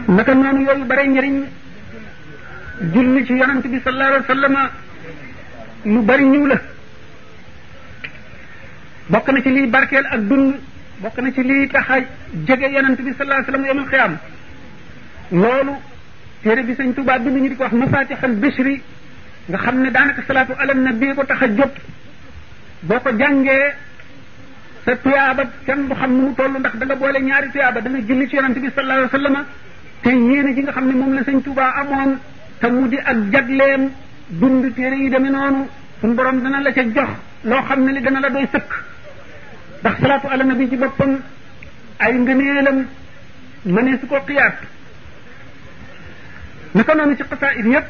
naka noonu yooyu bare njëriñ julli ci yonent bi sallallahu alayhi wa sallam lu bari ñëw la bokk na ci liy barkeel ak dund bokk na ci liy tax a jege yonent bi sallallahu alayhi wa sallam yawmal qiyaam loolu téere bi sëñ Tuubaa bind ñu di ko wax mafatihul bishri nga xam ne daanaka salaatu ala nabi ko tax a jóg boo ko jàngee sa tuyaaba kenn du xam nu mu toll ndax da nga boole ñaari tuyaaba da nga julli ci yonent bi sallallahu alayhi wa sallam te yéene ji nga xam ne moom la sëñ Tuubaa amoon te mu di ak jagleem dund téere yi demee noonu suñu borom dana la ca jox loo xam ne li dana la doy sëkk ndax salaatu ala nabi ci boppam ay ngëneelam mënee su ko xiyaat naka noonu ci xasaayid yépp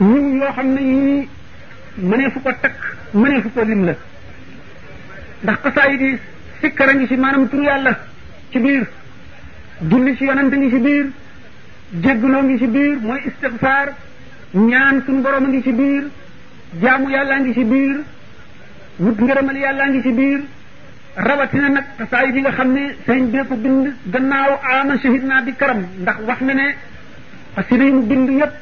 ñun yoo xam ne yii mënee fu ko takk mënee fu ko lim la ndax xasaayid yi sikkara ngi ci maanaam tur yàlla ci biir julli ci yonante ngi ci biir jéggaloo ngi ci biir mooy istigfaar ñaan suñu borom a ngi ci biir jaamu yàllaa ngi ci biir wut ngërëmal yàllaa ngi ci biir rawatina nag xasaayid yi nga xam ne sëñ bee ko bind gannaaw ama shahid naa bi karam ndax wax na ne xasida yi mu bind yépp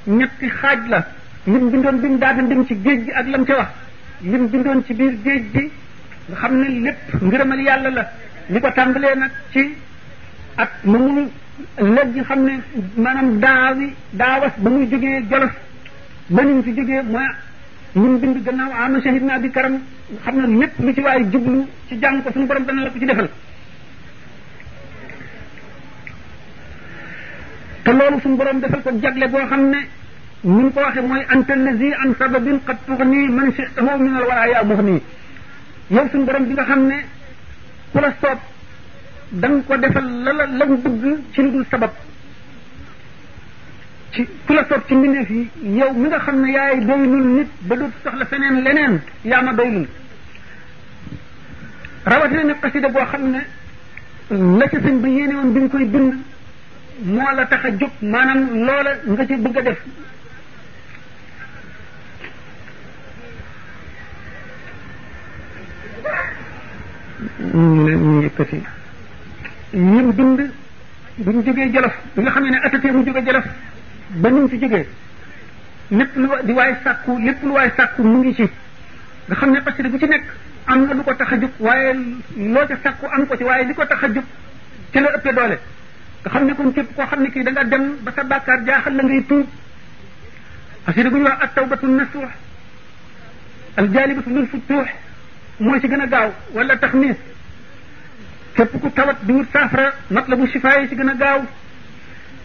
ñetti xaaj la lim bindoon bi mu daal di dem ci géej gi ak lam ca wax lim bindoon ci biir géej gi nga xam ne lépp ngërëmal yàlla la li ko tàmbalee nag ci ak ma muy léegi xam ne maanaam daawas ba muy jógee Jolof ba ñu fi jógee mooy lim bind gannaaw ama shahid naa bi karam nga xam ne lépp lu ci waaye jublu ci jàng ko suñu borom dana la ko ci defal te loolu suñu borom defal ko jagle boo xam ne ni mu ko waxee mooy anta allazi an sababin qad tughni man shi'tahu min al-wara ya mughni yow suñu borom bi nga xam ne ku la soob da nga ko defal la mu bëgg ci lu dul sabab ci ku la soob ci mbindeef yi yow mi nga xam ne yaay doylul nit ba dootu soxla feneen leneen yaa ma doylul rawatina ne xasida boo xam ne la ca sëñ ba yéene woon bi ñu koy bind moo la tax a jóg maanaam loola nga ci bëgg a def ñu yëkkati yim bind bu ñu jógee Jolof bi nga xam ne atatee mu jóge Jolof ba ñu ci jógee lépp lu di waay sàkku lépp lu waay sàkku mu ngi ci nga xam ne xasida bu ci nekk am na lu ko tax a jóg waaye loo ca sàkku am ko ci waaye li ko tax a jóg ci la ëppee doole nga xam ne kon képp koo xam ne kii da nga dem ba sa bàkkaar jaaxal la ngay tuub xasida gu ñuy wax at-tawbatu nasuux al-jaalibatu lil futuux moo ci gën a gaaw wala taxmiis képp ku tawat di wut saafara matlabu shifaa yi ci gën a gaaw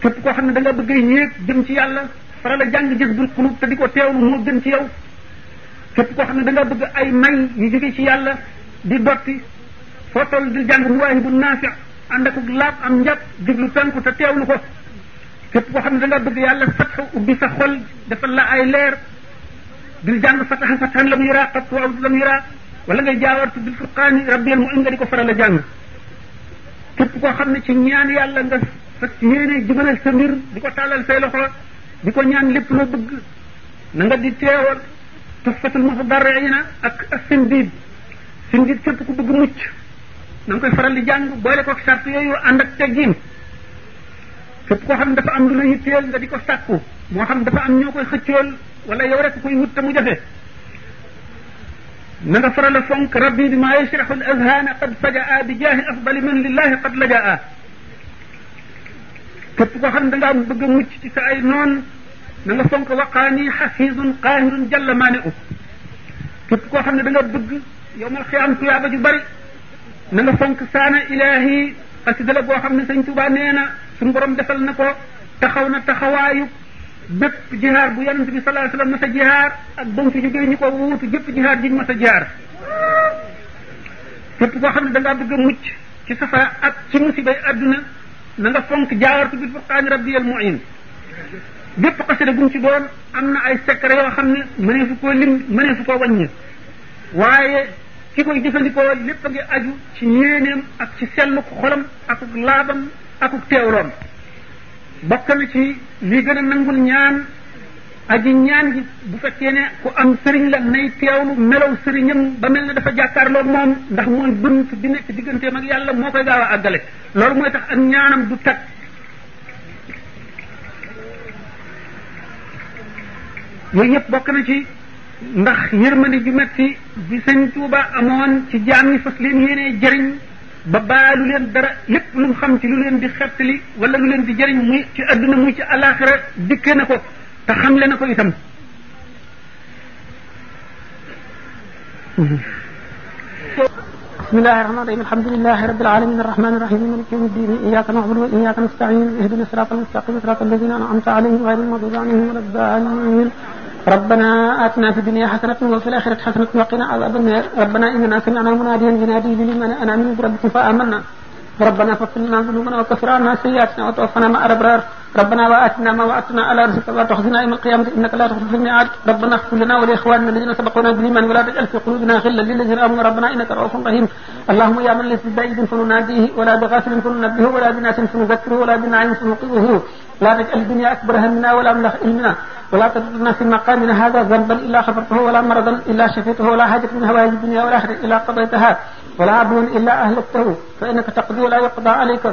képp koo xam ne da nga bëgg a yéeg jëm ci yàlla faral a jàng Jazbul Quluub te di ko teewlu moo gën ci yow képp koo xam ne da nga bëgg ay may yu jóge ci yàlla di dotti foo toll di jàng Mawaahibu Naafi' ànd ak laab am njàpp jublu penku te teewlu ko képp koo xam ne da nga bëgg yàlla fatxu ubbi sa xol defal la ay leer di jàng fatahan lam yuraa qat wa lam yuraa wala ngay jaawartu bil furqaani rabbiyal mu'in nga di ko faral a jàng képp koo xam ne ci ñaan yàlla nga fas yéene jubanal sa mbir di ko tàllal say loxo di ko ñaan lépp loo bëgg na nga di teewal tuhfatul mutadarriina ak as-sindiid képp ku bëgg mucc na nga koy faral di jàng boole ko sart yooyu ànd ak teggin képp koo xam ne dafa am lu la yitteel nga di ko sàkku moo xam dafa am ñoo koy xëccool wala yow rek koy wut te mu jafe na nga faral a fonk rabbi bi maa yashrahu al azhaana qad fajaa bi jaahi afdali man lillahi qad lajaa képp koo xam ne da ngaa bëgg a mucc ci sa ay noon na nga fonk waqaani xafiizun qaahirun jalla maani u képp koo xam ne da nga bëgg yowmal xiyaam tuyaaba ju bari na nga fonk saana ilaahi xasida la boo xam ne sëñ Tuubaa nee na suñu borom defal na ko taxaw na taxawaayu bépp jihaar bu yonent bi sallallahu alayhi wasallam mas a jihaar ak ba mu fi jógee ñu ko wuutu bépp jihaar jiñ mas a jihaar képp koo xam ne da ngaa bëgg a mucc ci safa ak ci musibay adduna na nga fonk jaawartu bil furqaani rabbiyal mu'in bépp xasida bu mu ci doon am na ay secret yoo xam ne mënee fu koo lim mënee fu koo wàññi waaye ki koy jëfandikoo lépp a ngi aju ci yéeneem ak ci selluk xolam akuk laabam akuk teewloom bokk na ci li gën a nangul ñaan aji ñaan gi bu fekkee ne ku am sëriñ la nay teewlu melaw sëriñam ba mel ne dafa jàkkaarloo moom ndax mooy bunt di nekk digganteem ak yàlla moo koy gaaw a àggale loolu mooy tax ak ñaanam du tag yooyu yëpp bokk na ci ndax yërmande ju metti bi sëñ Tuuba amoon ci jaam ñi fas leen yéenee jëriñ ba baalu leen dara lépp lu mu xam ci lu leen di xettali wala lu leen di jëriñ muy ci adduna muy ci alaxira dikke na ko te xam le na ko itam bismillahi rahmani rahim alhamdulillahi rabbil alamin arrahmani arrahim maliki yawmi ddin iyyaka na'budu wa iyyaka nasta'in ihdina siratal mustaqim siratal ladzina an'amta alayhim ghayril maghdubi alayhim waladdallin ربنا آتنا في الدنيا حسنة وفي الآخرة حسنة وقنا عذاب النار ربنا إننا سمعنا مناديا ينادي للإيمان أن آمنوا بربكم فآمنا ربنا فاغفر لنا ذنوبنا وكفر عنا سيئاتنا وتوفنا مع الأبرار ربنا وآتنا ما وعدتنا على رسلك ولا تخزنا يوم القيامة إنك لا تخلف الميعاد ربنا اغفر لنا ولإخواننا الذين سبقونا بالإيمان ولا تجعل في قلوبنا غلا للذين آمنوا ربنا إنك رؤوف رحيم اللهم يا من ليس ببعيد فنناديه ولا بغافل فننبهه ولا بناس فنذكره ولا بنعيم فنوقظه لا تجعل الدنيا أكبر همنا ولا مبلغ علمنا ولا تجعلنا في مقامنا هذا ذنبا إلا غفرته ولا مرضا إلا شفيته ولا حاجة من هوائج الدنيا والآخرة إلا قضيتها ولا عدوا إلا أهلكته فإنك تقضي ولا يقضى عليك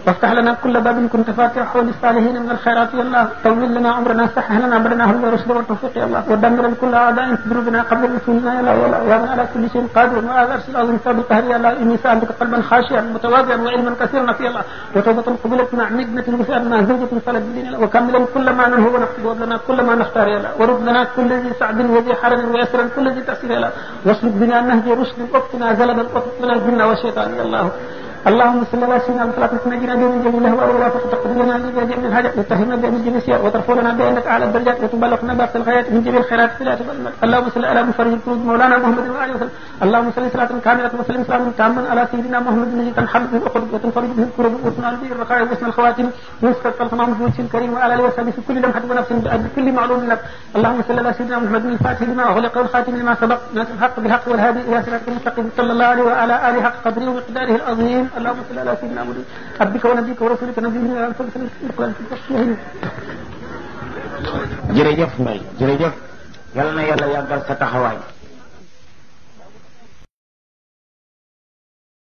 وافتح لنا كل باب كنت فاتحه للصالحين من الخيرات يا الله طول لنا عمرنا سهل لنا امرنا هدى ورشد والتوفيق يا الله ودمر كل اعداء تدر بنا قبل رسولنا يا الله يا من على كل شيء قادر وعلى العرش العظيم ثابت القهر يا الله اني سالتك قلبا خاشعا متواضعا وعلما كثيرا في الله وتوبة قبلت مع نجمة وفئة مع زوجة فلت بدين وكملا كل ما ننهو ونقصد لنا كل ما نختار يا الله ورد لنا كل ذي سعد وذي حرج ويسرا كل ذي تأسير يا الله واسلك بنا نهج رشد واقتنا زلدا واقتنا الجن والشيطان يا الله اللهم صل على سيدنا محمد نجينا به من جميع الاهواء والافات تقدرنا به جميع الحاجات وتطهرنا به من جميع السيئات وترفعنا بانك اعلى الدرجات وتبلغنا باقي الغايات من جميع الخيرات في الآخرة. اللهم صل على مفرج الكروب مولانا محمد وعلى وسلم اللهم صل صلاه كامله وسلم سلاما تاما على سيدنا محمد الذي تنحل به العقد وتنفرج به الكروب وتنال به الرخاء وحسن الخواتم ويستقبل تمام وجه الكريم وعلى اله وصحبه في كل لمحه ونفس بكل معلوم لك. اللهم صل على سيدنا محمد الفاتح لما اغلق والخاتم لما سبق ناصر الحق بالحق والهادي الى صراط المستقيم صلى الله عليه وعلى اله حق قدره ومقداره العظيم. اللهم صل على سيدنا محمد عبدك ونبيك ورسولك نبينا jërëjëf Mbaye jërëjëf yal na yàlla yàggal sa taxawaay